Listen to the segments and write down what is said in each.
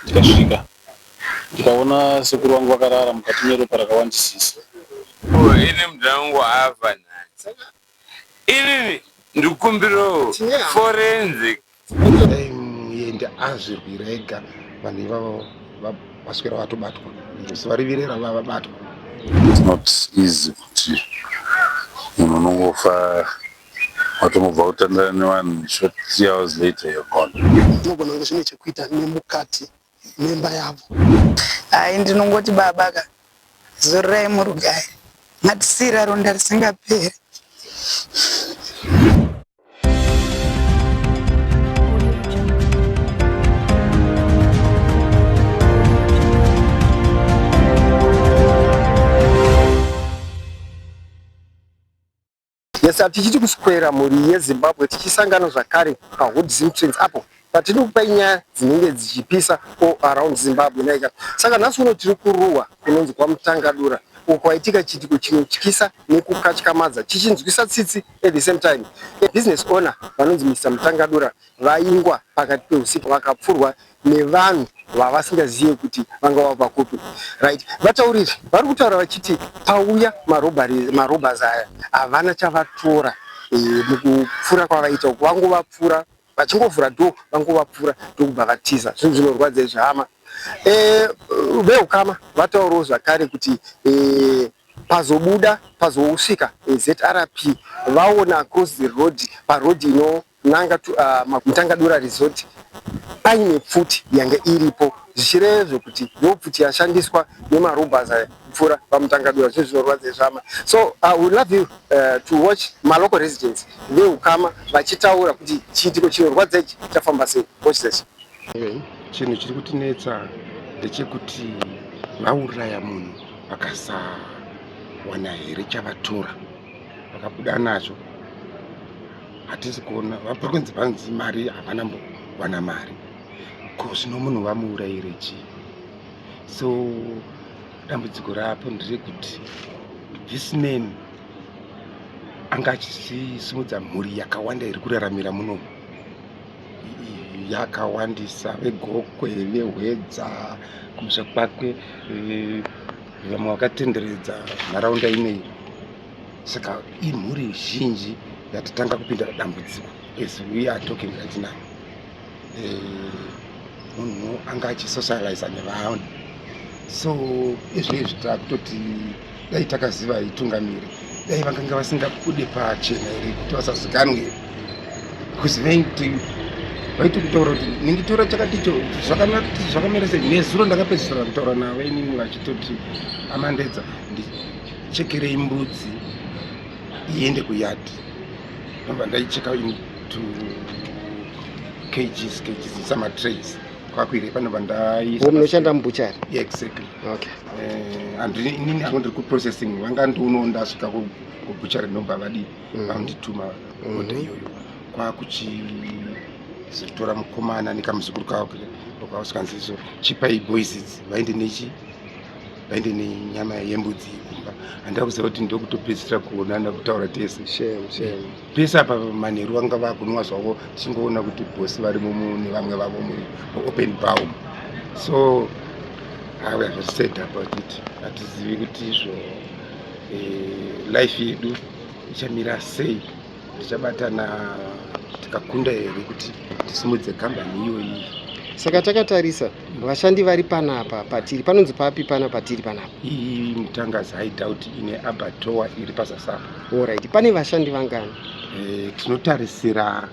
Ndikasvika ndikaona sekuru vangu vakarara mukati meropa rakawandisisa. Ini mudhara wangu afa nhasi. Inini ndikumbirawo forensic. Dai muende azvirwira ega vanhu ivavo vaswera vatobatwa zuva rivirera vavabatwa. It's not easy kuti munhu unongofa watongobva kutandara nevanhu short 3 hours later you're gone. Zvinogona kunge zvine chekuita nemukati memba yavo. Hai, ndinongoti baba ka, zororai murugare, matisiyira ronda risingaperi. Yes, tichiti kuswera mhuri yeZimbabwe, tichisangana zvakare paHood Zim Trends apo patinokupai nyaya dzinenge dzichipisa all around Zimbabwe naika. Saka nhasi uno tiri kuruwa kunonzi kwaMutangadura, uko kwaitika chiitiko chinotyisa nekukatyamadza, chichinzwisa tsitsi at the same time. Business owner vanonzi Mr Mutangadura vaingwa pakati peusiku, vakapfurwa nevanhu vavasingazive kuti vanga vabva kupi. Right, vatauriri vari kutaura vachiti pauya marobbers aya havana chavatora mukupfura kwavaita uku. Vangovapfura vachingovhura door, vangovapfura ndokubva vatiza. Zvinhu zvinorwadza izvi, hama. Veukama vataurawo zvakare kuti pazobuda pazosvika ZRP vaona across the road, paroad inonanga Mutangadura Resort, paine pfuti yange iripo, zvichireva kuti ndo pfuti yashandiswa nemarobbers aya kupfuura paMutangadura. Zvinhu zvinorwadza izvi, hama. So we love you to watch malocal residents, veukama, vachitaura kuti chiitiko chinorwadza ichi chafamba sei. Watch this. Chinhu chiri kutinetsa ndechekuti vauraya munhu vakasawana here chavatora, vakabuda nacho. Hatisi kuona vari kunzi vanzi mari havana mbowana mari. Ko zvino munhu vamuurayire chii? So dambudziko rapo nderekuti this man anga achisimudza mhuri yakawanda iri kuraramira munomu, yakawandisa, veGokwe, veHwedza, kumusha kwake, vamwe vakatenderedza nharaunda ineyi. Saka imhuri zhinji yatotanga kupinda dambudziko as we are talking right now. Munhu anga achisocializa nevanhu, so izvezvi takutoti dai takaziva itungamiri, dai vakanga vasingabude pachena here kuti vasazikanwe, because vaiti vaiti kutaura kuti ningitora chakaticho zvakamira sei. Nezuro ndakapedzisira kutaura navo inini vachitoti, "Amandedza, ndichekerei mbudzi iende kuyard." Ndobva ndaicheka into kgs kgs, samatrays, kwakuire panobva ndaisa. Munoshanda mubutchery? Yeah, exactly. Okay. Inini hangu ndiri kuprocessing, vanga ndiuno ndasvika kubutchery, ndobva vadi vandituma order iyoyo, kwakuchizotora mukomana nekamuzukuru kavo kwakasvikanziso, "Chipai boys idzi vaende nechi vaende nenyama yembudzi kumba." Handida kuziva kuti ndokutopedzisira kuonana, kutaura tese. Shame, shame. Pese apa manheru vanga vakunwa zvavo, tichingoona kuti bosi varimo nevamwe vavo muopen bar. So we have said about it, hatizivi kuti izvo life yedu ichamira sei, tichabatana tikakunda here kuti tisimudze kambani iyoyi. Saka takatarisa vashandi vari panapa patiri, panonzi papi pana patiri panapa? Iyi Mutangazi Hideout ine abattoir iri pazasi apa. Alright, pane vashandi vangani? Tinotarisira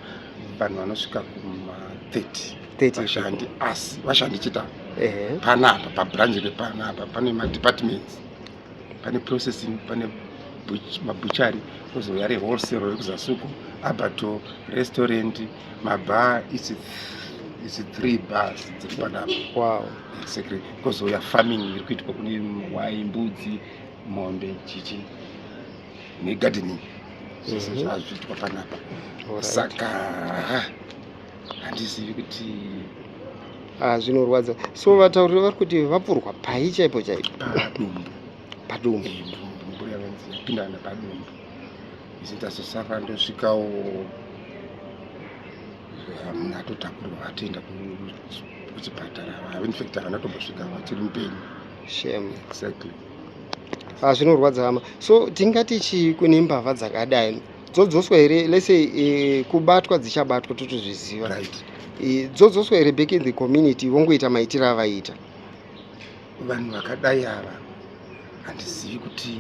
vanhu vanosvika kuma 30. 30. Vashandi, asi vashandi chita panapa pabranch repanapa pane madepartments, pane processing, pane mabutchery, kozouya rewholesale rekuzasuku, abattoir, restaurant, mabar. Its three bars dziri panapa. Exactly. Kozouya farming iri kuitwa kune hwai, mbudzi, mombe, chichi, negardening, zvese zvazviitwa panapa. Saka handizivi kuti Ah, zvinorwadza. So vatauriri vari kuti vapfurwa pai chaipo chaipo? Padumbu. Padumbu. Dumbu yavanzi yapinda nepadumbu. Isi tazosafa, ndosvikawo munhu atotakurwa atoenda. Kuchipatara, in fact havana tombosvika, vachiri mupenyu. Shame. Exactly. Ah, zvinorwadza hama. So tingati chii kune mbavha dzakadai? Dzodzoswa here, let's say kubatwa dzichabatwa, totozviziva. Dzodzoswa here back in the community, vongoita maitiro avaita? Vanhu vakadai ava handizivi kuti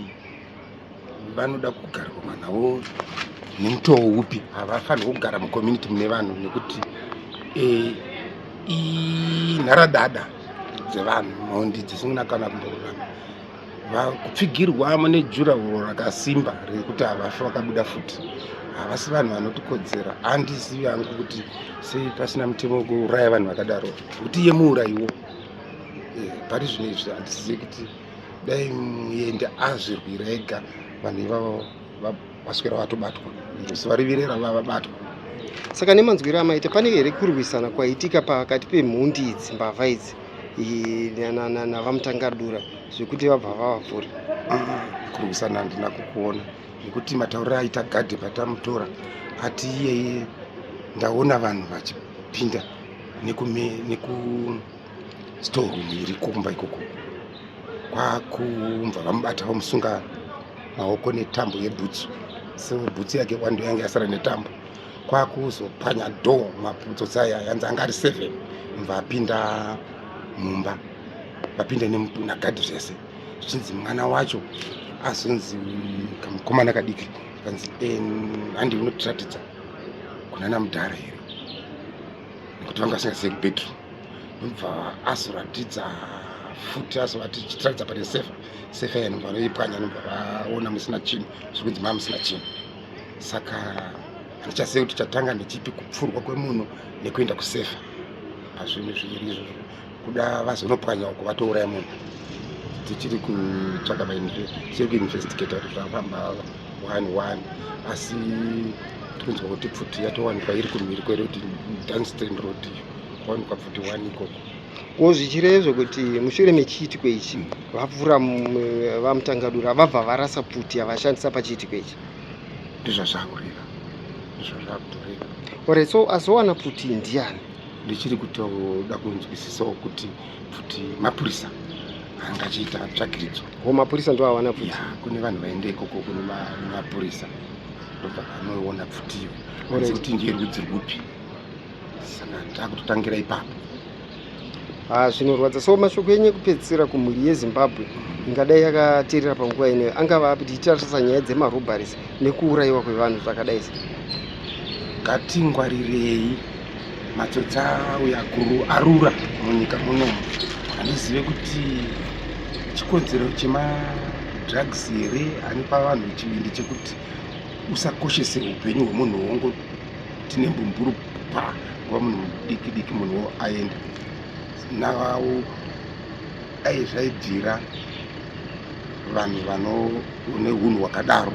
vanoda kugarwa navo nemutoo upi. Havafanirwi kugara mucommunity mune vanhu nekuti inharadada dzevanhu, mhondi dzisina kana kumborurama. Kupfigirwa mune jurahoro rakasimba rekuti havafi vakabuda futi. Havasi vanhu vanotikodzera. Handizivi hangu kuti sei pasina mutemo wekuuraya vanhu vakadaro, nekuti iye muurayiwo. Pari zvino izvi handizivi kuti dai Muyende azvirwira ega, vanhu ivavo vaswera vatobatwa zuva riviri rava vabatwa. Saka nemanzwiro amaita, pane here kurwisana kwaitika pakati pemhondi idzi, mbavha idzi, navaMutangadura, zvekuti vabva vavapfura? Kurwisana handina kukuona, nekuti matauriro aita gadhi patamutora, ati iyeye ndaona vanhu vachipinda neku storeroom iri kumba ikoko, kwakumva vamubata, vamusunga maoko netambo yebhutsu. So bhutsu yake wando yange yasara netambo, kwakuzopwanya door. Matsotsi aya yanzi anga ari seven, mva apinda mumba, vapinda nagadhi zvese. Zvichinzi mwana wacho azonzi kamukomana kadiki, kanzi, "Handi unotiratidza kuna namudhara here?" Nekuti vanga vasingazivi kubedroom. Ndobva azoratidza futi, azovati chitiratidza pane sefa. Sefa iya nobva vanoipwanya, nobva vaona musina chinhu. Zviri kunzi maa musina chinhu. Saka handichazivi kuti chatanga ndechipi, kupfurwa kwemunhu nekuenda kusefa. Pazvinhu zviviri izvozvo, kuda vazonopwanya uko vatouraya munhu. Tichiri kutsvaga, tichiri kuinvestigata kuti zvafamba one one, asi tikunzwa kuti pfuti yatowanikwa iri kumhiri kweroad, Dunstan Road iyo kwawanikwa pfuti one ikoko. Ko zvichireva kuti mushure mechiitiko ichi vapfura vaMutangadura, vabva varasa pfuti yavashandisa pachiitiko ichi? Ndizvo zvakureva, ndizvo zvakutoreva. Alright, so azowana pfuti ndiani? Ndichiri kutoda kunzwisisawo kuti pfuti mapurisa anga achiita tsvagiridzo. Ko mapurisa ndo awana pfuti? Ya, kune vanhu vaenda ikoko kune mapurisa, ndobva vanoona pfutiyo kuti ndiye rudzi rwupi. Saka takutotangira ipapo. Ha, zvinorwadza. So mashoko enyu ekupedzisira kumhuri yeZimbabwe ingadai yakateerera panguva inoyo angava api, tichitarisa nyaya dzemarobberies nekuurayiwa kwevanhu zvakadai se? Ngatingwarirei, matsotsi auya guru arura munyika munomu. Handizive kuti chikonzero chemadrugs here anopa vanhu chivindi chekuti usakoshese upenyu hwemunhu, wongoti nembumburu pa nguva munhu mudiki diki, munhuwo aenda nawo. Dai zvaibvira, vanhu vane unhu hwakadaro,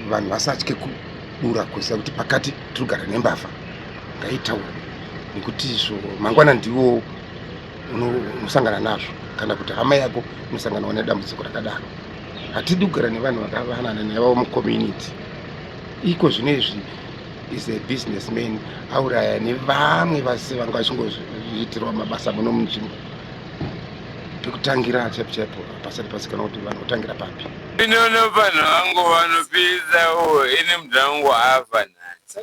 vanhu vasatye kudura kuziva kuti pakati tiri kugara nembavha. Ngaitaurwe, nekuti izvo mangwana ndiwo unosangana nazvo, kana kuti hama yako inosanganawo nedambudziko rakadaro. Hatidi kugara nevanhu vakavanana navavo mucommunity. Iko zvino izvi is a businessman, auraya nevamwe vase vanga vachingoitirwa mabasa muno munzvimbo. Pekutangira chaipo chaipo pasati pazikanwa kuti vanhu votangira papi. Inono vanhu vangu vanopisa ini mudhara wangu afa nhasi.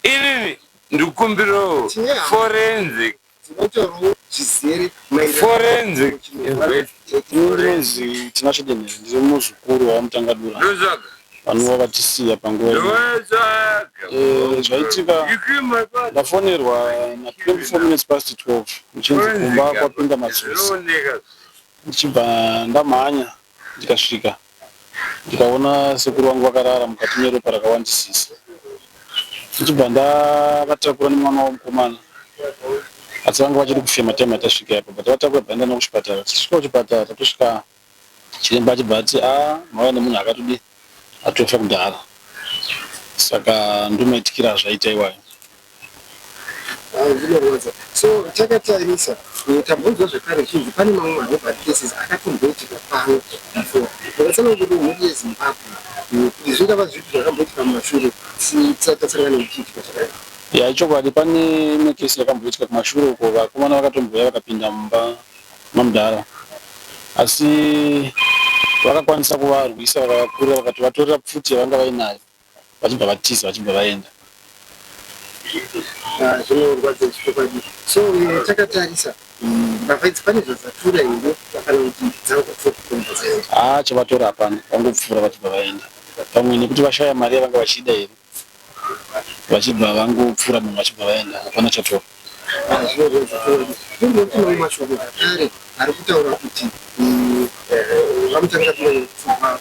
Inini ndikumbirawo forensic. Dzinotorwo zvizere. Forensic. Lorenzi Tinashe, ndiri muzukuru waMutangadura. Ndotsvaga. Vanova vatisiya panguva ino. Ndotsvaga. Zvaitika, ndafonerwa na24 minutes past 12 muchinzi kumba kwapinda matsotsi. Zvinooneka. Ndichibva ndamhanya, ndikasvika, ndikaona sekuru vangu vakarara mukati meropa rakawandisisa. Ndichibva ndavatakura nemwana womukomana, asi vanga vachiri kufema time yatasvika ipapo. But vatakura, bva ndaenda kuchipatara. Tichisvika kuchipatara, tatosvika, chiremba achibva ati, "A, mauya nemunhu akatodi atofa kudhara." Saka ndomaitikira azvaita iwayo. Zvinorwadza. So takatarisa, tambonzwa zvekare zvichinzi pane mamwe marobbery cases akatomboitika pano before. Ndakatsanangura mhuri yeZimbabwe kuti zvingava zvipi zvakamboitika mumashure tisati tasangana nechiitiko chakadai. Ya, ichokwadi, pane imwe kesi yakamboitika kumashure uko, vakomana vakatombouya vakapinda mumba mamudhara, asi vakakwanisa kuvarwisa, vakavakurira, vakatovatorera pfuti yavanga vainayo, vachibva vatiza, vachibva vaenda. Ah, zvinorwadza chokwadi. So takatarisa mbavha idzi, pane zvadzatura here kana kuti dzangopfuura dzaenda? Haa, chavatora hapana, vangopfuura vachibva vaenda. Pamwe nekuti vashaya mari yavanga vachida here, vachibva vangopfuura munhu vachibva vaenda, hapana chatora. Ah, zvinorwadza chokwadi. Kumboti mamwe mashoko zvakare ari kutaura kuti vaMutangadura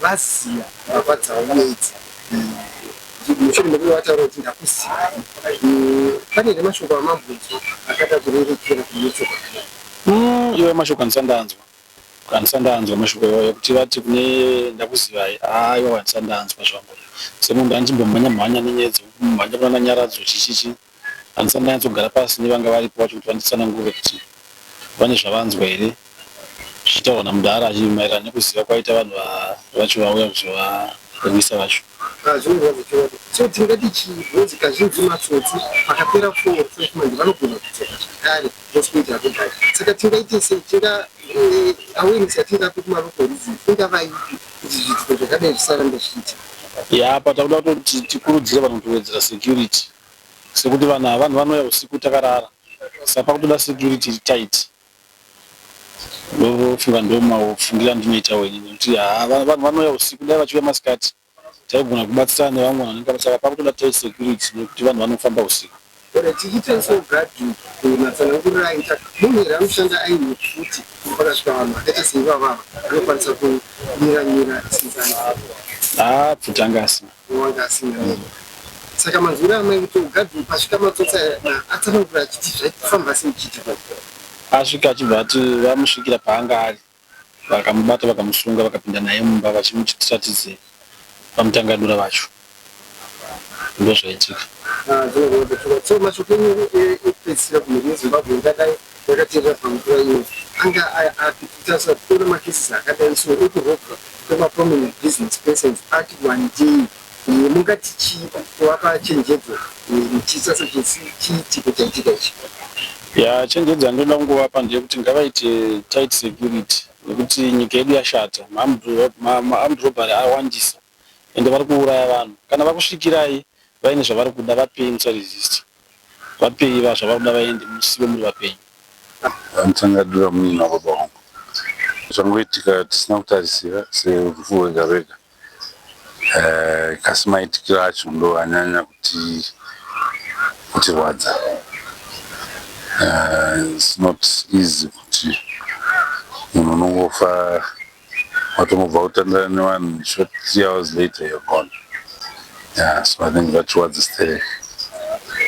vaziya mbavha dzauya idzi mushure mekunge vataura kuti ndakuzivai. Pane here mashoko amambonzwa akada kurerekera kune chokwadi? Iwayo mashoko handisandanzwa, handisandanzwa mashoko iwayo ekuti vati kune ndakuzivai. Haa, iwawo handisandanzwa zvangu. Semunhu andichimbomhanya mhanya nenyaya dzekumhanya kunana Nyaradzo, chichichi, handisandanyatsogara pasi nevanga varipo vacho kuti vanditsanangure kuti vane zvavanzwa here zvichitaurwa namudhara maererano nekuziva kwaita vanhu vacho vauya kuzovarwisa vacho. Ah, zvinorwadza chokwadi. So tingati chibvunzi, kazhinji matsotsi pakapera 4 or 5 months vanogona kudzoka zvakare vosikuita robbery. Saka tingaite sei? Tinga awareness yatingape kumalocal reasons ingava ipi kuti zviitiko zvakadai zvisarambe zvichiitika? Ya, patakuda kutoti tikurudzire vanhu kutowedzera security, sekuti vanhu ava, vanhu vanouya usiku takarara, saka pakutoda security iri tight. Ndofunga ndo mafungiro andinoita ini, nekuti haa, vanhu vanouya usiku. Dai vachiuya masikati, taigona kubatsirana nevamwe vanhu vanenge. Saka pakutoda tight security nekuti vanhu vanofamba usiku. Ora, tichitarisawo gadhi, matsananguriro aita munhu here anoshanda aine pfuti, pakasvika vanhu vakaita seivavava anokwanisa kumiramira sinzani? Haa, pfuti anga asina. Wanga asina. Saka manzwiro amai kuti ugadhi pasvika matsotsi aya, atsanangura achiti zvaifamba sei chiitiko? Asvika achibva ati vamusvikira paanga ari, vakamubata, vakamusunga, vakapinda naye mumba vachimuti tiratidze paMutangadura vacho. Ndo zvaitika. Ah, zvinorwadza chokwadi. So mashoko enyu ekupedzisira kumhuri yeZimbabwe ingadai yakateerera panguva ino anga apikitarisa kuona macases akadai so ekurobwa kwemaprominent business persons ati one day, mungati chii kuvapa chenjedzo muchiisa sechiitiko chaitika ichi? Ya, chenjedzo yandinoda kungovapa ndeyekuti ngavaite tight security, nekuti nyika yedu yashata, maarmed robbery awandisa, ende vari kuuraya vanhu. Kana vakusvikirai vaine zvavari kuda, vapei, musaresist, vapei zvavari kuda, vaende, musiwe muri vapenyu. VaMutangadura munini wababa vangu. Zvangoitika tisina kutarisira serufu rwega rwega, kasi maitikiro acho ndo anyanya kutirwadza. It's not easy kuti munhu unongofa watongobva kutandara nevanhu, short 3 hours later you're gone. Yeah, so I think vatirwadza sterek,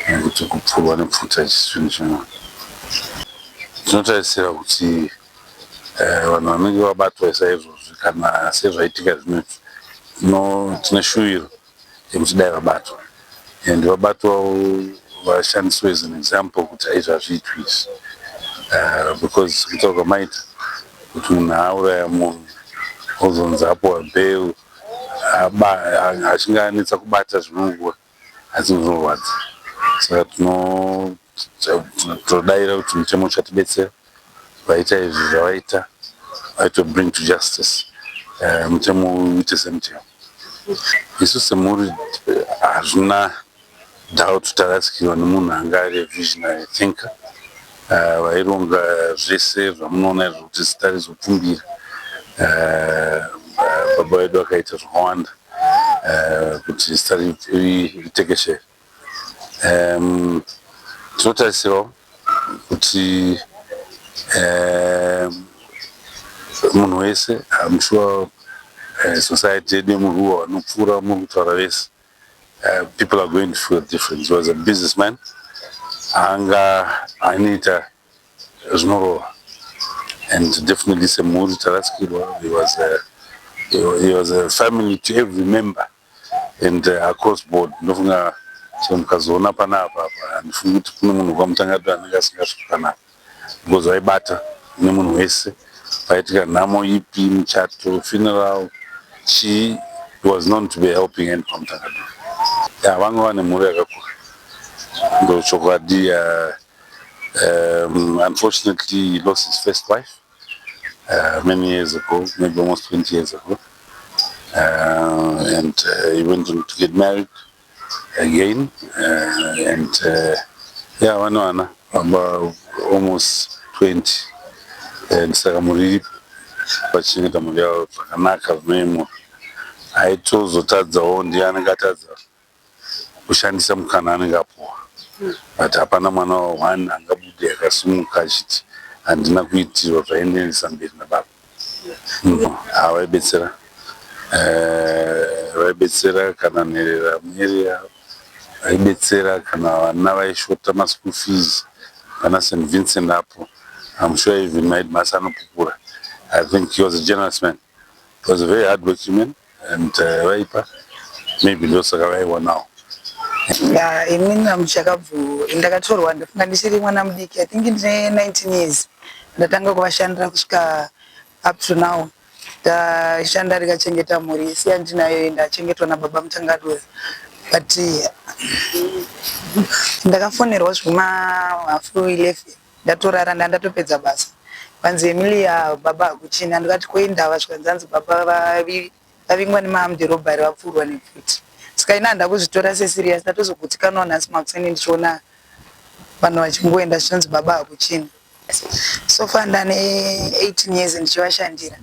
nekuti kupfurwa nepfuta chinhu chimwe. Tinotarisira kuti vanhu vanenge vabatwa saizvozvi, kana sezvaitika zvino, tine shuviro yekuti dai vabatwa, and vabatwawo vashandiswe as an example kuti aizvi hazviitwi izvi, because kutaurwa maita kuti munhu auraya munhu ozonzi apiwa bail, achinge anetsa kubata zvinonguva, asi zvinorwadza. Saka tinotodaira kuti mutemo uchatibetsera, vaita izvi zvavaita vaito bring to justice, mutemo uite semutemo. Isu semhuri, hazvina doubt, tarasikirwa nemunhu anga ari visionary thinker, vaironga zvese zvamunoona izvo kuti zita rizopfumbira. Baba vedu akaita zvakawanda kuti zita ritekeshere. Tinotarisirawo kuti munhu wese, I'm sure society yedu yemuruwa, vanopfuura muri kutaura vese, people are going to feel different. He was a businessman anga anoita zvinorova, and definitely semhuri tarasikirwa. He was a family to every member and across board. Ndofunga chero mukazoona panapa apa, handifungi kuti kune munhu kwaMutangadura anenge asingasviki panapa, because vaibata nemunhu wese. Paitika nhamo ipi, muchato, funeral, chii, he was known to be helping hand paMutangadura. Ya, vanga vane mhuri yakakura. Ndochokwadi. Unfortunately, he lost his first wife many years ago, maybe almost 20 years ago. And he went on to get married again. And yeah, vane vana about almost 20. And saka mhuri iripo, vachichengeta mhuri yavo zvakanaka zvinoyemura. Aitozotadzawo, ndiye anenge atadza kushandisa mukana anenge apuwa, but hapana mwana one angabude akasimuka achiti handina kuitirwa zvaenderesa mberi nababa. Havaibetsera, vaibetsera kana nherera muarea, vaibetsera kana vana vaishota maschool fees pana St Vincent apo. I'm sure even maheadmaster anopupura. I think he was a generous man. He was a very hard working man and vaipa, maybe ndosaka vaiwanawo. Ya, inini namuchakabvu ndakatorwa, ndafunga ndichiri mwana mudiki, I think ndine 19 years. Ndatanga kuvashandira kusvika up to now. Ndashanda ndikachengeta mhuri isi yandinayo, ndachengetwa nababa Mutangadura. But ndakafonerwa zvuma 11:30, ndatorara, ndandatopedza basa. Vanzi, "Emilia, baba hakuchina." Ndikati, "Koindava?" Zvikanzi, "Hanzi baba vavingwa nemaarmed robbery, vapfurwa nepfuti." Saka ina handa kuzvitora seserious. Ndatozogutsikanwa nhasi makuseni ndichiona vanhu vachingoenda zvichinzi baba hakuchina. So far ndane 18 years ndichivashandira.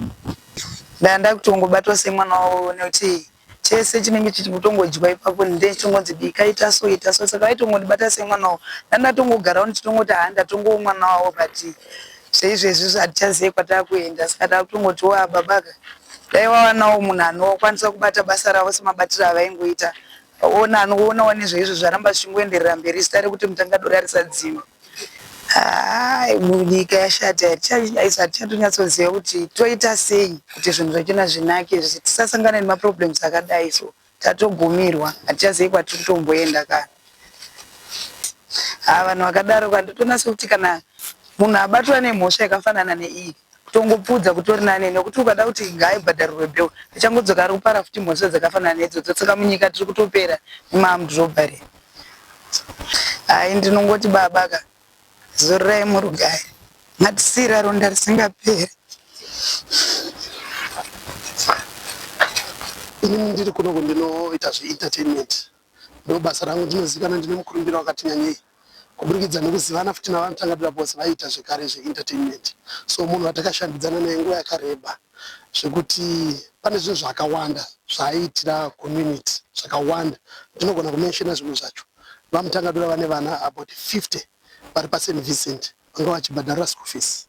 Ndanda kutongobatwa semwana wavo, nekuti chese chinenge chichitongodyiwa ipapo ndechitongonzi bika, ita so, ita so. Saka vaitongondibata semwana wavo. Ndandatongogarawo ndichitongoti, "Ha, ndatongowo mwana wavo." But zveizvezvi hatichazive kwatakuenda. Saka takutongoti wa babaka, dai wawanawo munhu anokwanisa kubata basa ravo semabatiro avaingoita. Ona anoonawo nezveizvo zvaramba zvichingoenderera mberi, zita rekuti Mutangadura risadzima. Hai, munyika yashata, hatichatonyatsoziva kuti toita sei kuti zvinhu zvachona zvinake, tisasangana nemaproblems akadai. So tatogumirwa, hatichazivi kwatiri kutomboenda kana. Ha, vanhu vakadaro kandotonasa kuti kana munhu abatwa nemhosva yakafanana neiyi, kutongopfuudza kutori nane, nekuti ukada kuti ngaaibhadharirwe bail, achangodzoka ari kupara futi mhosva dzakafanana neidzodzo. Saka munyika tiri kutopera nemaarmed robbery. Hai, ndinongoti baba ka, zororai murugare. Ngatisiyira ronda risingaperi. Inini ndiri kunoko, ndinoita zveentertainment, ndo basa rangu. Ndinozivikanwa, ndine mukurumbira wakati nyanyei kuburikidza nekuzivana futi naVaMutangadura bose vaiita zvekare zveentertainment. So munhu watakashandidzana naye nguva yakareba, zvekuti pane zvinhu zvakawanda zvaaiitira community zvakawanda. Ndinogona kumentiona zvimwe zvacho. VaMutangadura vane vana about 50 vari paSt Vincent, vanga vachibhadharira school fees.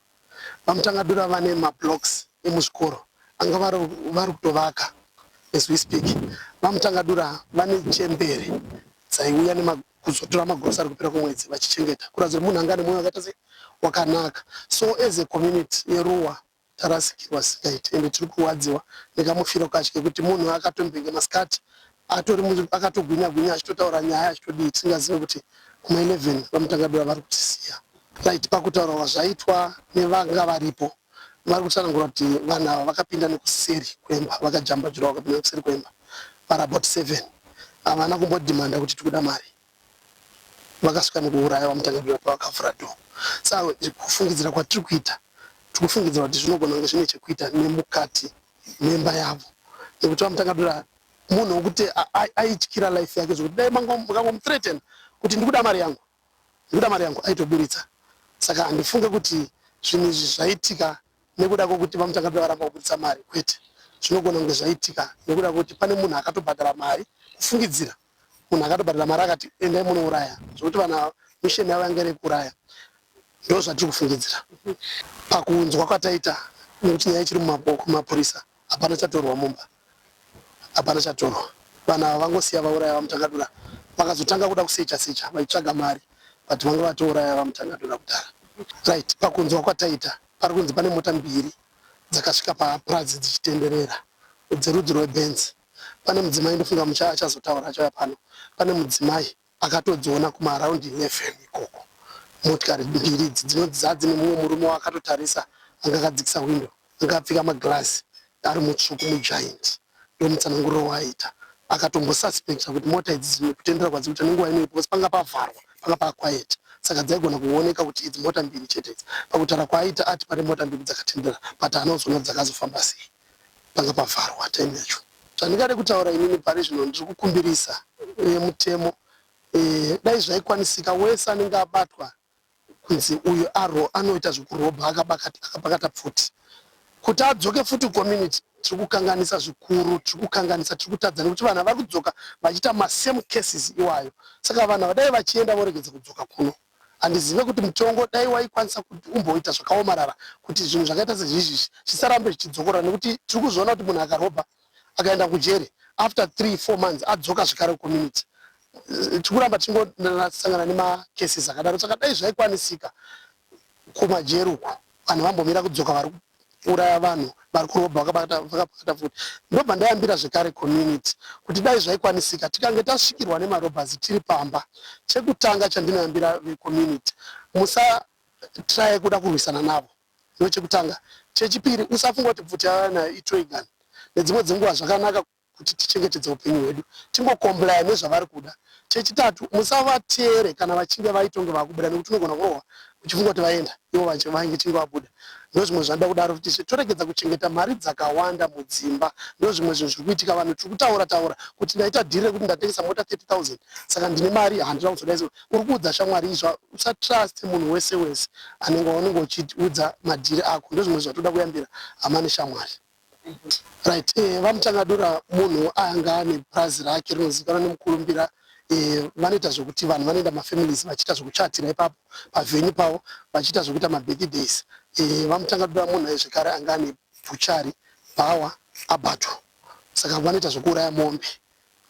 VaMutangadura vane mablocks emuzvikoro anga vari kutovaka as we speak. VaMutangadura vane chembere dzaiuya kuzotora magrosari kupera kwemwedzi vachichengeta, kuratidza kuti munhu anga ane mwoyo wakaita sei, wakanaka. So as a community yeRuwa, tarasikirwa singaiti, ende tiri kurwadziwa nekamufiro kacho kekuti munhu akatombenge masikati atori akatogwinya gwinya, achitotaura nyaya, achitodii, tisingazive kuti kuma11 VaMutangadura vari kutisiya. Right, pakutaurwa zvaitwa nevanga varipo, vari kutsanangura kuti vanhu ava vakapinda nekuseri kwemba, vakajamba jura, vakapinda nekuseri kwemba vari about 7. Havana kumbodhimanda kuti tikuda mari. Vakasvika nekuuraya VaMutangadura pavakavhura door. Saka kufungidzira kwatiri kuita, tiri kufungidzira kuti zvinogona kunge zvine chekuita nemukati memba yavo, nekuti VaMutangadura munhu wekuti aityira life yake, zvekuti dai makangomuthreaten kuti ndikuda mari yangu, ndikuda mari yangu, aitoburitsa. Saka handifunge kuti zvinhu izvi zvaitika nekuda kwokuti VaMutangadura varamba kuburitsa mari, kwete. Zvinogona kunge zvaitika nekuda kwekuti pane munhu akatobhadhara mari. Kufungidzira, munhu akatobhadhara mari akati endai munouraya, zvekuti vanhu ava mission yavo yanga iri yekuuraya. Ndo zvatiri kufungidzira pakunzwa kwataita, nekuti nyaya ichiri mumaboko mapurisa. Hapana chatorwa mumba, hapana chatorwa. Vanhu ava vangosiya vauraya VaMutangadura. Vakazotanga kuda kusecha secha vachitsvaga mari, but vanga vatouraya VaMutangadura kudhara. Right, pakunzwa kwataita, pari kunzi pane mota mbiri dzakasvika papurazi dzichitenderera, dzerudzi rweBenz. Pane mudzimai, ndofunga mucha achazotaura achauya pano, pane mudzimai akatodziona kumaaround 11 ikoko, motikari mbiri idzi dzinonzi dzadzine mumwe murume waakatotarisa, anga akadzikisa window, anga apfeka magirasi, ari mutsvuku, mugiant. Ndomutsananguriro waaita. Akatombosuspecta kuti mota idzi dzine kutendera kwadziri kuita nenguva inoyi, because panga pavharwa. Panga pakaquiet, saka dzaigona kuoneka kuti idzi mota mbiri chete idzi. Pakutaura kwaaita ati pane mota mbiri dzakatendera, but haana kuzoona dzakazofamba sei. Panga pavharwa time yacho. Zvandingade kutaura inini pari zvino, ndiri kukumbirisa mutemo, dai zvaikwanisika, wese anenge abatwa kunzi uyu aro anoita zvekurobha akabakata pfuti, kuti adzoke futi kucommunity. Tiri kukanganisa zvikuru, tiri kukanganisa, tiri kutadza, nekuti vanhu vari kudzoka vachiita masame cases iwayo. Saka vanhu vadai vachienda voregedza kudzoka kuno. Handizive kuti mutongo dai waikwanisa kuti umboita zvakaomarara kuti zvinhu zvakaita sezvizvizvi zvisarambe zvichidzokorora, nekuti tiri kuzviona kuti munhu akarobha akaenda kujeri, after 3 4 months adzoka zvekare kucommunity. Tiri kuramba tichingosangana nemacases akadaro. Saka dai zvaikwanisika, kumajeri uku vanhu vambomira kudzoka, vari kuuraya vanhu, vari kurobha vakabata futi. Ndobva ndayambira zvekare community kuti dai zvaikwanisika, tikange tasvikirwa nemarobbers tiri pamba, chekutanga chandinoyambira vecommunity, musatraye kuda kurwisana navo. Ndo chekutanga. Chechipiri, usafunga kuti pfuti yava nayo itoy gun. Nedzimwe dzenguva zvakanaka kuti tichengetedze upenyu hwedu, tingocomplya nezvavari kuda. Chechitatu, musavateere kana vachinge vaitonge vakubuda, nekuti unogona kurohwa uchifunga kuti vaenda, ivo vange chinge vabuda. Ndo zvimwe zvanoda kudaro kuti toregedza kuchengeta mari dzakawanda mudzimba. Ndo zvimwe zvinhu zviri kuitika. Vanhu tiri kutaura taura kuti ndaita dhiri rekuti ndatengesa mota 30 000, saka ndine mari, handina kuzodai. Uri kuudza shamwari izvo. Usatrust munhu wese wese anenge waunenge uchiudza madhiri ako. Ndo zvimwe zvatoda kuyambira hama neshamwari. Right, VaMutangadura munhu anga ane purazi rake rinozivikanwa nemukurumbira. Vanoita zvokuti vanhu vanoenda, mafamilies, vachiita zvokuchatira ipapo pavenue pavo, vachiita zvokuita mabirthdays. VaMutangadura munhu zvekare anga ane butchery, bhawa, abattoir, saka vanoita zvokuuraya mombe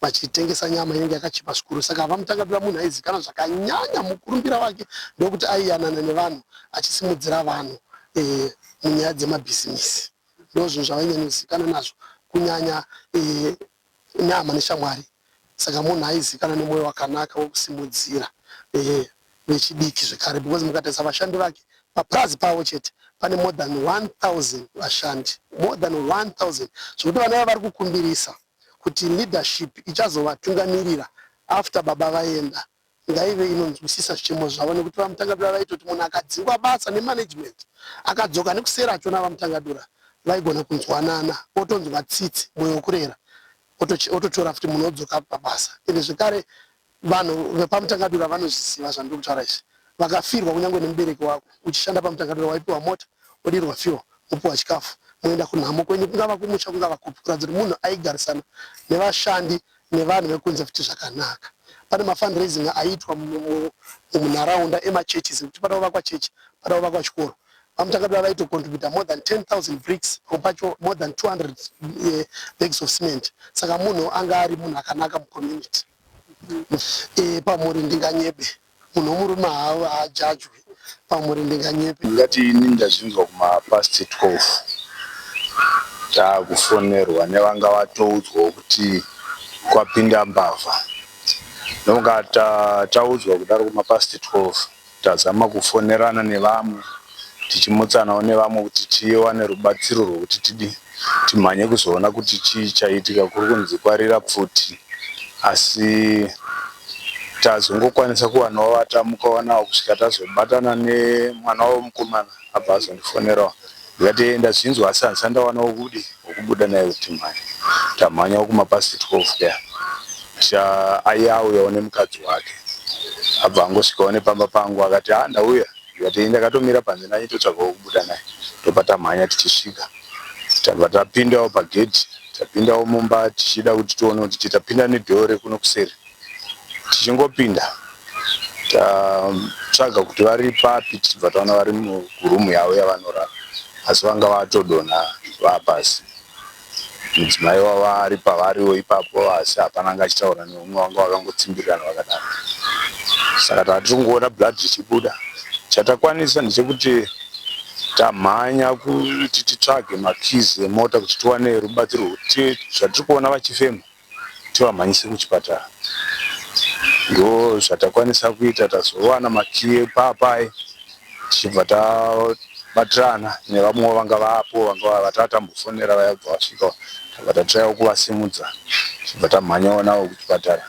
vachitengesa nyama inenge yakachipa zvikuru. Saka VaMutangadura munhu aizikanwa zvakanyanya. Mukurumbira wake ndokuti aiyanana nevanhu, achisimudzira vanhu munyaya dzemabhizimisi. Ndo zvinhu zvavainyanya nazvo kunyanya, nehama neshamwari. Saka munhu aizikanwa nemwoyo wakanaka wekusimudzira vechidiki zvekare, because mukatarisa vashandi vake papurazi pavo chete pane more than 1000 vashandi, more than 1000, zvokuti vana vava vari kukumbirisa kuti leadership ichazovatungamirira after baba vaenda ngaive inonzwisisa zvichemo zvavo, nekuti VaMutangadura vaitoti munhu akadzingwa basa nemanagement akadzoka nekusera achona, VaMutangadura vaigona kunzwanana, otonzwa tsitsi, mwoyo wekurera, ototora futi munhu odzoka pabasa. Ende zvekare vanhu vepaMutangadura vanozviziva zvandiri kutaura izvi. Vakafirwa kunyange nemubereki wako uchishanda paMutangadura, waipiwa mota, odirwa fuel, wopiwa chikafu, moenda kunhamo kwenyu, kungava kumusha, kungava kupi, kuratidza kuti munhu aigarisana nevashandi nevanhu vekunze futi zvakanaka. Pane mafundraising aiitwa munharaunda emachurches, ekuti pada kuvakwa chechi, pada kuvakwa chikoro, VaMutangadura vaitocontributa more than 10,000 bricks, pamwe pacho more than 200 bags of cement. Saka munhu anga ari munhu akanaka mucommunity. Pamhuri ndinganyebe, munhu womurume haajajwi pamhuri, ndinganyebe. Ndingati ini ndazvinzwa kumapast 12, taakufonerwa nevanga vatoudzwawo kuti kwapinda mbavha. Ndokunga taudzwa kudaro kumapast 12, tazama kufonerana nevamwe, tichimutsanawo nevamwe kuti tiwane rubatsiro rwekuti tidi timhanye kuzoona kuti chii chaitika, kuri kunzi kwarira pfuti. Asi tazongokwanisa kuwanawo vatamukawo navo kusvika tazobatana nemwana wavo mukomana, abva azondifonerawo. Ndikati, "Ndazvinzwa, asi handisati ndawanawo kudi wekubuda naye kuti timhanye." Tamhanyawo kumapast 12 kuya, aiauyawo nemukadzi wake, abva angosvikawo nepamba pangu, akati, "Ha, ndauya." Ndikati, "Ndakatomira panze, ndanyitotsvagawo kubuda naye." Ndopa tamhanya, tichisvika tabva tapindawo pagedhi, tapindawo mumba tichida kuti tione kuti tapinda nedoor rekuno kuseri. Tichingopinda tatsvaga kuti vari papi, tichibva taona vari muroom yavo yavanorara, asi vanga vatodonha vapasi. Mudzimai wavo ari pavariwo ipapo, asi hapana anga achitaura neumwe, vanga vakangotsimbirirana vakadaro. Saka taa tiri kungoona blood richibuda. Chatakwanisa ndechekuti tamhanya kuti titsvage makeys emota kuti tiwane rubatsiro rwekuti zvatiri kuona vachifema tivamhanyise kuchipatara. Ndo zvatakwanisa kuita. Tazowana makiyi papai, tichibva tabatirana nevamwewo vanga vapo, vanga vatatambofonera vaya, kubva vasvika tabva tatraiwo kuvasimudza, tichibva tamhanyawo navo kuchipatara.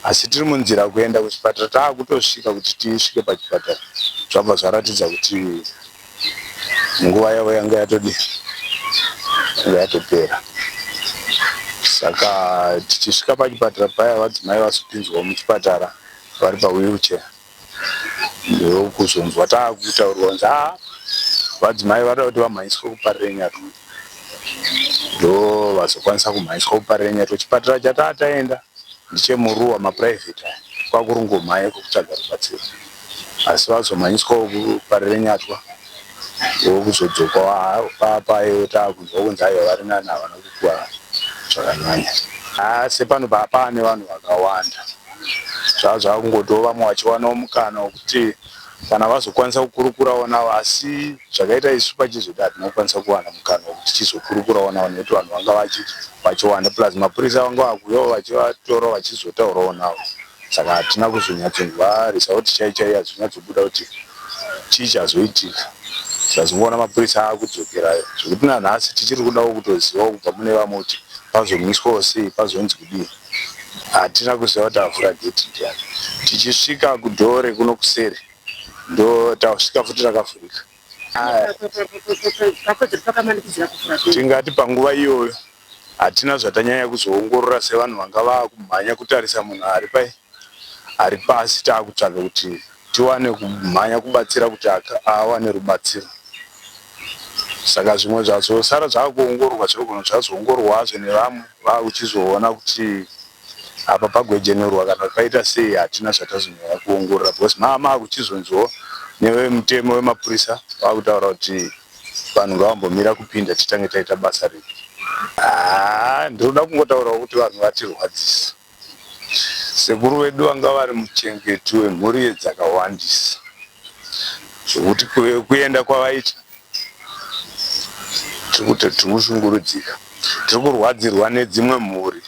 Asi tiri munzira kuenda kuchipatara taakutosvika kuti tisvike pachipatara zvabva zvaratidza kuti nguva yavo yanga yatodii yanga yatopera. Saka tichisvika pachipatara paya vadzimai vazopinzwawo muchipatara vari pawheelchair. Ndokuzonzwa taakutaurirwa kunzi haa vadzimai vada kuti vamhanyiswe kuParirenyatwa. Ndovazokwanisa kumhanyiswa kuParirenyatwa. Chipatara chataa taenda ndichemuruwa maprivate aya kwakurungomhanya kwekutsvaga rubatsiro. Asi vazomhanyiswawo kuParirenyatwa ndokuzodzoka papaye taakunzwa kunzi aiwa vari nani havana kukuvara zvakanyanya. Haa sepano paane vanhu vakawanda. Zvava zvakungotiwo vamwe vachiwanawo mukana wekuti kana vazokwanisa kukurukurawo navo asi zvakaita isu pachizoti hatina kukwanisa kuwana mukana wekuti tizokurukurawo navo nekuti vanhu vanga vachiwanda plus mapurisa vanga vakuuyawo vachivatora vachizotaurawo navo saka hatina kuzonyatsonzwa result chaiyo chaiyo yazonyatsobuda kuti chii chazoitika tazongoona mapurisa akudzokera zvekuti nanhasi tichiri kudawo kutozivawo kubva mune vamwe kuti pazomiswawo sei pazonzi kudii Hatina kuziva kuti avhura gate ndiani. Tichisvika kudoor rekuno kuseri ndo tasvika futi rakavhurika. Tingati panguva iyoyo hatina zvatanyanya kuzoongorora sevanhu vanga vakumhanya kutarisa munhu ari pai ari pasi taakutsvaga kuti tiwane kumhanya kubatsira kuti awane rubatsiro. Saka zvimwe zvazosara zvakuongororwa zvinogona zvazoongororwazve nevamwe vakuchizoona kuti apa pagwejenurwa kana kuti paita sei hatina zvatazonyanya kuongorora because maa makuchizonziwo nevemutemo wemapurisa vakutaura kuti vanhu ngavambomira kupinda titange taita basa redu. Haa ndinoda kungotaurawo kuti vanhu vatirwadzisa. Sekuru vedu vanga vari muchengeti wemhuri dzakawandisa zvekuti kuenda kwavaita tiri kushungurudzika. Tiri kurwadzirwa nedzimwe mhuri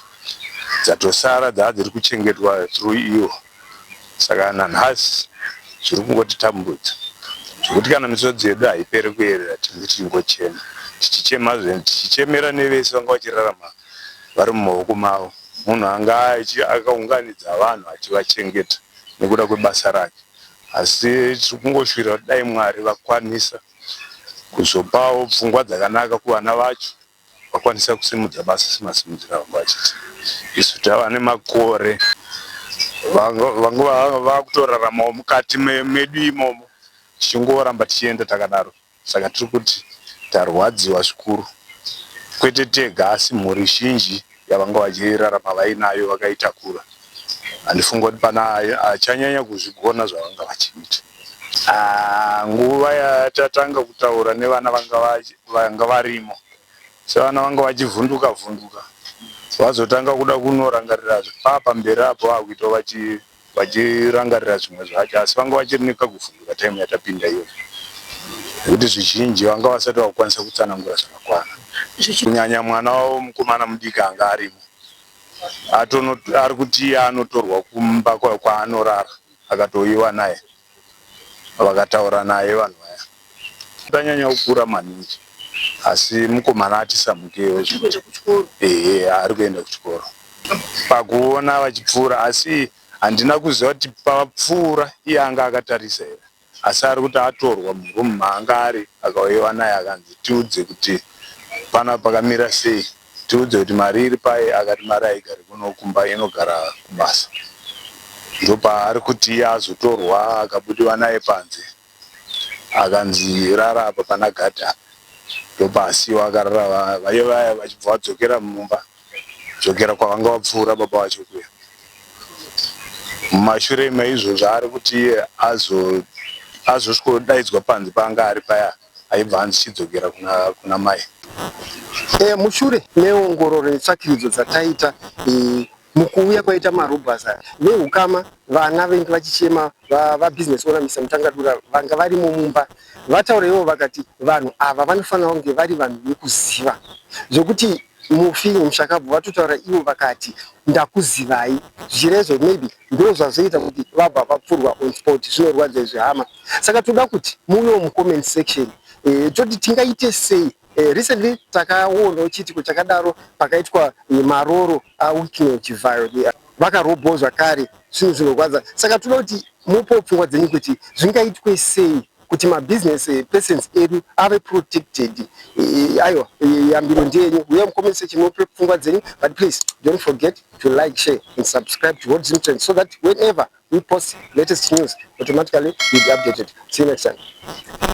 dzatosara dzaa dziri kuchengetwa through ivo. Saka nanhasi zviri kungotitambudza zvekuti kana misodzi yedu haiperi kuyerera tinenge tichingochema tichichemazve tichichemera nevese vanga vachirarama vari mumaoko mavo. Munhu anga akaunganidza vanhu achivachengeta nekuda kwebasa rake. Asi tiri kungoshuvira kuti dai Mwari vakwanisa kuzopawo pfungwa dzakanaka kuvana vacho vakwanisa kusimudza basa semasimudziro avanga vachiita. Isu tava nemakore vanga vakutoraramawo mukati medu imomo tichingoramba tichienda takadaro. Saka tiri kuti tarwadziwa zvikuru, kwete tega asi mhuri zhinji yavanga vachirarama vainayo vakaitakura. Handifungi kuti pana achanyanya kuzvigona zvavanga vachiita. Ah, nguva yatatanga kutaura nevana vanga varimo sevana vanga vachivhunduka vhunduka vazotanga kuda kunorangarira paa pamberi apo vakuita vachirangarira zvimwe zvacho asi vanga vachiri nekakuvhunduka time yatapinda iyoyo nekuti zvizhinji vanga vasati vakukwanisa kutsanangura zvakakwana kunyanya mwana wavo mukomana mudiki anga arimo ari kuti iye anotorwa kumba kwaanorara akatouyiwa naye vakataura naye vanhu vaya tanyanya kukura maningi asi mukomana atisamukewo ehe ari kuenda kuchikoro pakuona vachipfuura asi handina kuziva kuti pavapfuura iye anga akatarisa here asi ari kuti atorwa murumu maanga ari akauyiwa naye akanzi tiudze kuti pana pakamira sei tiudze kuti mari iri pai akati mari haigari kuno kumba inogara kubasa ndopaari kuti iye azotorwa akabudiwa naye panze akanzi rara apa pana gadhi apa ndopaasiyiwa akarara vaive vaya vachibva vadzokera mumba dzokera kwavanga vapfuura baba vacho kuya mumashure meizvozvo ari kuti iye azosvikodaidzwa panze paanga ari paya aibva anzi chidzokera kuna, kuna mai. Mushure meongororo netsvakiridzo dzataita mukuuya kwaita marobhers aya, vehukama vana venge vachichema vabusiness owner Mr Mutangadura vanga varimo mumba vataura ivo vakati vanhu ava vanofanira kunge vari vanhu vekuziva zvekuti mufi mushakabvu vatotaura ivo vakati ndakuzivai zvichireva maybe ndo zvazoita kuti vabva vapfurwa on spot. Zvinorwadza izvi hama, saka toda kuti muuyewo mucomment section toti tingaite sei. Recently takaonawo chiitiko chakadaro pakaitwa maroro aWicknell Chivayo. Vakarobwawo zvakare, zvinhu zvinorwadza. Saka toda kuti mupewo pfungwa dzenyu kuti zvingaitwe sei kuti mabusiness persons edu ave protected. Aiwa, yambiro ndeyenyu. Uya mucomment section mupe pfungwa dzenyu, but please don't forget to like, share and subscribe to Hot Zim Trends so that whenever we post latest news, automatically you'll be updated. See you next time.